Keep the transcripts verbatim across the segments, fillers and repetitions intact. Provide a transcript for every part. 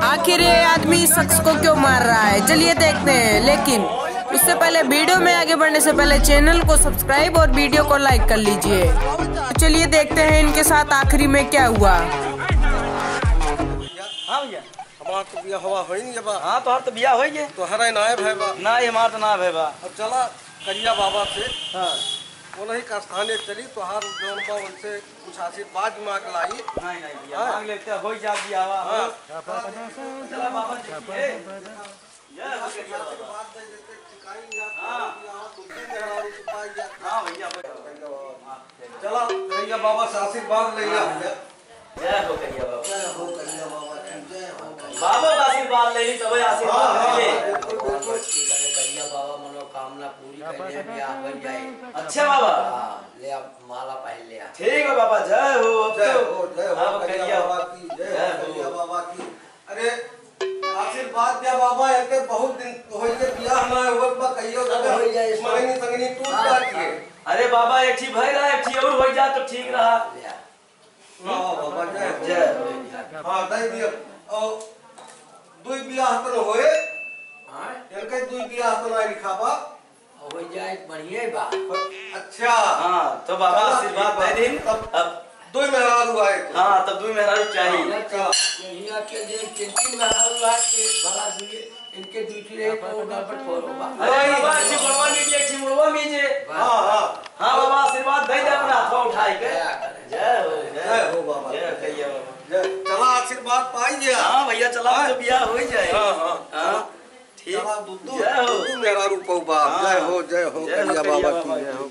आखिर ये आदमी इस शख्स को क्यों मार रहा है, चलिए देखते हैं। लेकिन उससे पहले, वीडियो में आगे बढ़ने से पहले, चैनल को सब्सक्राइब और वीडियो को लाइक कर लीजिए। चलिए देखते हैं इनके साथ आखिरी में क्या हुआ। हाँ भैया। हमार तो बियाह हुआ होई नहीं बा। हाँ, तोहार तो बियाह होई गए। तोहरा नाय भय बा। ना, ये हमार तो ना भय बा। अब चला करिया बाबा से। हाँ। वो नहीं का स्थानीय चली, तोहार जौन बा उनसे कुछ आशीर्वाद मांग लाई। नहीं, नहीं भैया, हाँ। मांग लेते, हो जा बियाह, हाँ। हो। चला बाबा जी, ए। जय हो गया। आशीर्वाद दे देते, टिकाई या हाँ। या तुमसे मेहरारू छुपाई या। हाँ भैया, भैया। चला, करिया बाबा से आशीर्वाद ले लिया। हाँ। जय हो करिया बाबा। जय हो करिया बाबा की, जय हो करिया। बाबा का आशीर्वाद ले ली, तबे आशीर्वाद हाँ, हाँ, मिले। हाँ, बिल्कुल, बिल्कुल। भगवान भक्ति करे, करिया बाबा मनोकामना पूरी कर ले, ब्याह बन जाए। अच्छा बाबा। हाँ, ले अब माला पहन ले आ। ठीक है बाबा, जय हो। अब जय तो हो, जय हो, अब करिया करिया बाबा की, जय जय हो, हो। करिया बाबा की। अरे, आशीर्वाद द्या बाबा, एके बहुत दिन होई के बियाह ना होत बा, कहियो अब तो होई जाए इसको। मंगनी संगनी टूट हाँ। जाती है। अरे बाबा, एक ठी भई रहा, एक ठी और होई जा तो ठीक रहा। ले आ। हाँ, बाबा, जय हो। जय हो। हाँ, दे दिया। और दुई बियाह तो न होए। हाँ। इनके दुई बियाह तो ना लिखा बा। हो जाए, बढ़िया ही बात। अच्छा। हाँ, तो बाबा चला, आशीर्वाद ठीक बा। दे दिन। तब अब दुई मेहरारू आए तो। हाँ, तब दुई मेहरारू चाहिए। हाँ, चला। यहाँ के जे तीन तीन मेहरारू आए, के भला दुई इनके ड्यूटी रही तो ओकर पर फोन होगा। अरे बाबा, एक ठी गोड़वा मीजे, एक ठी मुड़वा मीजे। हाँ, हाँ। हाँ बाबा, आशीर्वाद दे दे अपना हाथवा उठाई के। दया करे। जय हो, जय जय हो बाबा। जय कहिया बाबा। जय। चला आशीर्वाद पाई गया। हाँ भैया, चला, हाँ। तो बियाह हो ही जाए। हाँ, हाँ। हाँ, ठीक। चला, दू, दू, जय हो। दू, दू मेहरारू पाऊ बाप। हाँ। जय हो, जय हो, जय हो, करिया करिया बाबा बाबा की, की। जय हो।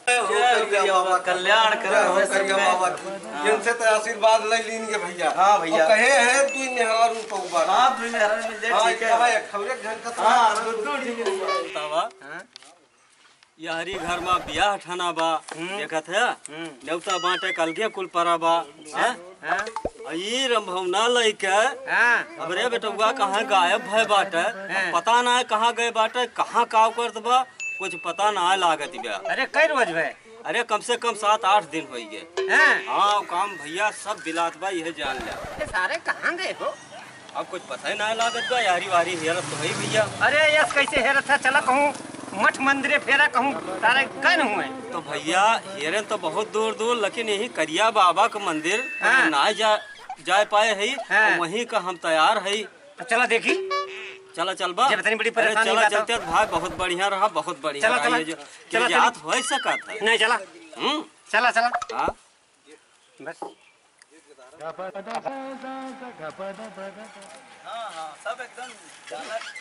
जय हो जय हो करिया करिया बाबा, बाबा। कल्याण करे जय हो हमें करिया सबके। बाबा की। हाँ। इनसे तो आशीर्वाद ले लीन के भैया। हाँ भैया। और कहे हैं, दुई मेहरारू पाऊ बाप। हाँ, दुई मेहरारू मिल जाए, हाँ, ठीक है। एक खौरे ढंग का हाँ, साथ दू, दू, ठीक है। बतावा। हाँ? यहरी घर मा बियाह ठाना बा, हम्म। देखत है? हम्म। नेवता बाटे, कलगे कुल परा बा, हैं? हाँ। आ ई रंभौना लइके, हाँ। हमरे बेटउआ कहाँ गायब भय बाटे, हाँ। पता ना कहाँ गए बाटे, कहाँ काव करत बा, कुछ पता ना लागत बा। अरे, कई रोज भय? अरे, कम से कम सात आठ दिन होई गए। हाँ। हाँ, काम भैया सब बिलात बा, यह जान ले। ये सारे कहाँ गए हो? अब कुछ पता ही ना लागत बा, यहरी वहरी हेरत तो है भैया। अरे यस, कैसे हेरत है? चला कहूँ मठ मंदिरे फेरा, कहूँ तारे कन हुए। तो भैया, हेरे तो बहुत दूर दूर, लेकिन यही करिया बाबा का मंदिर हाँ। ना जा, जा पाए है, हाँ। वहीं का हम तैयार है। तो चला देखी। चला चल बा। जब इतनी बड़ी अरे परेशानी चला बा तो। चलते भाई, बहुत बढ़िया रहा, बहुत बढ़िया चला, रहा। चला। ये जो, चला, ये चला। जात हो सकत है। नहीं, चला। हम्म। चला, चला। हाँ। बस। हाँ, हाँ, सब एकदम जानत।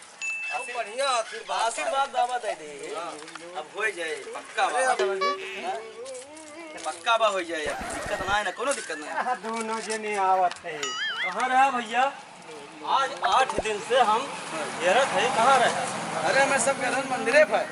खूब बढ़िया आशीर्वाद। आशीर्वाद बाबा दे दे। हाँ। अब हो जाए, पक्का बा। अरे, अब हाँ? पक्का बा हो जाए, अब दिक्कत ना है ना, कोनो दिक्कत ना है। हाँ, दोनों जने आवत है। कहाँ रहा भैया? आज आठ दिन से हम घेरत है, कहाँ रहे? अरे, मैं सब घेरन मंदिरे पर।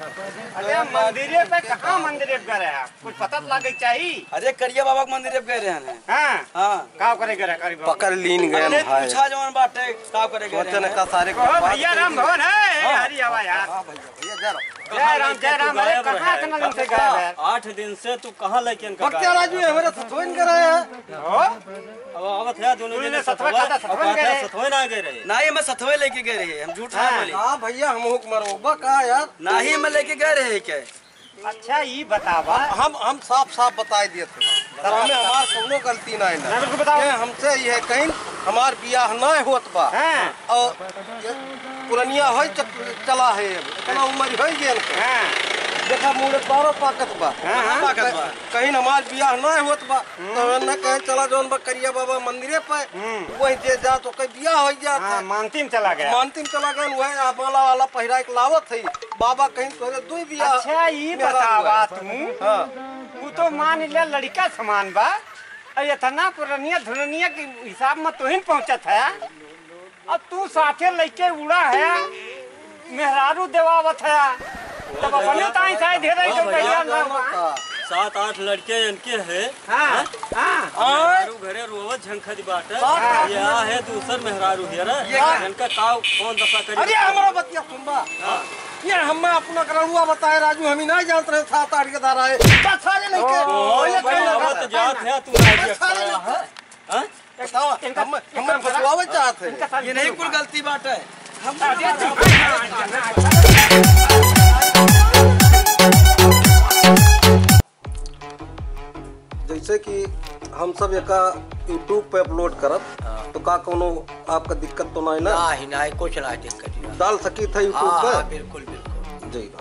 अरे, मंदिरे पे कहाँ मंदिरे पे रहा? कुछ पता तो लागे चाहिए। अरे, करिया बाबा के मंदिर अब गए रहे हैं। हाँ। हाँ। का करे गए रहे, करिया बाबा? पकड़ लीन गए अरे, भाई। पूछा जवन बाटे, का करे गए सोचन रहे हैं? का सारे ओ, बात भैया राम भवन है। हाँ। हरी हवा यार। हाँ, भैया, भैया, जय राम। जय राम, जय राम। अरे, कहाँ इतना दिन से गायब है? आठ दिन से तू कहाँ लेके इनका बख्तियार गायब राजू है? हमारे सतवन कर रहे हैं। ओ? अब आवत है दोनों तू जने इन्हें सतवा सतवा, खाता, सतवन और कहते गए हैं रहे। सतवन आ गए रहे। नहीं, मैं सतवे लेके गए रहे, हम झूठ ना हाँ। बोली। हाँ भैया, हम हुक मरवा का यार? नहीं, मैं लेके गए रहे क्या? अच्छा, ई बतावा। हम, हम साफ साफ बताए दिए थे। बतावा। हमें हमार कौनो गलती ना है ना। ना, बिल्कुल बतावा। ये हमसे ये कहीं हमार बियाह ना होत बा। हाँ। और ये पुरनिया होई च-, चला है अब। इतना उम्र होई गया इनके। हाँ। देखा मुड़े बारह पाकत बा। हाँ, हाँ। पाकत बा। कहीं हमार बियाह ना होत बा। हम्म। तो न कहे चला जौन बा करिया बाबा मंदिरे पे। हम्म। वही जे जात ओकर बियाह हो जात हाँ, है। मानती में चला गया। मानती में चला गया, वही आ माला वाला पहिरा के लावत है। बाबा कहीं तोरे दुई बियाह अच्छा, ई मेहरारू बतावा है। तू। हाँ। तू तो मान ले लड़का समान बा। अरे इतना पुरनिया धुरनिया के हिसाब में तोहिन पहुँचत है। अब तू साथे लइके उड़ा है, मेहरारू देवावत है, तब अपने ताई साई दे रही हाँ तो भैया, भैया ना हुआ। सात आठ लड़के इनके हैं। हाँ, हाँ? हाँ। मेहरारू घरे रोवत झंखत बाटे। हाँ। ये आ है दूसर मेहरारू हेरा। ये हाँ। इनका का कौन दशा करी? अरे हमारा बतिया सुनबा। हाँ। ये हमें अपना करौआ बताए राजू, हम ही नहीं जानत रहे सात आठ के दारा है। बस सारे लइके। ओ, ओ, ये भाई, कौन आवत लगा? जात है तू बस सारे लइके। हाँ? बताओ, इनका हम, एक हम काम करा। फंसवावे चाहत है। इनका साथ ये नहीं कुल गलती बात है। हम जैसे कि हम सब एका YouTube पे upload करब, हाँ। तो का कौनो आपका दिक्कत तो नहीं ना? नहीं, नहीं, कुछ नहीं दिक्कत है। डाल सकी था YouTube हाँ, पे? हाँ, बिल्कुल, बिल्कुल। जी।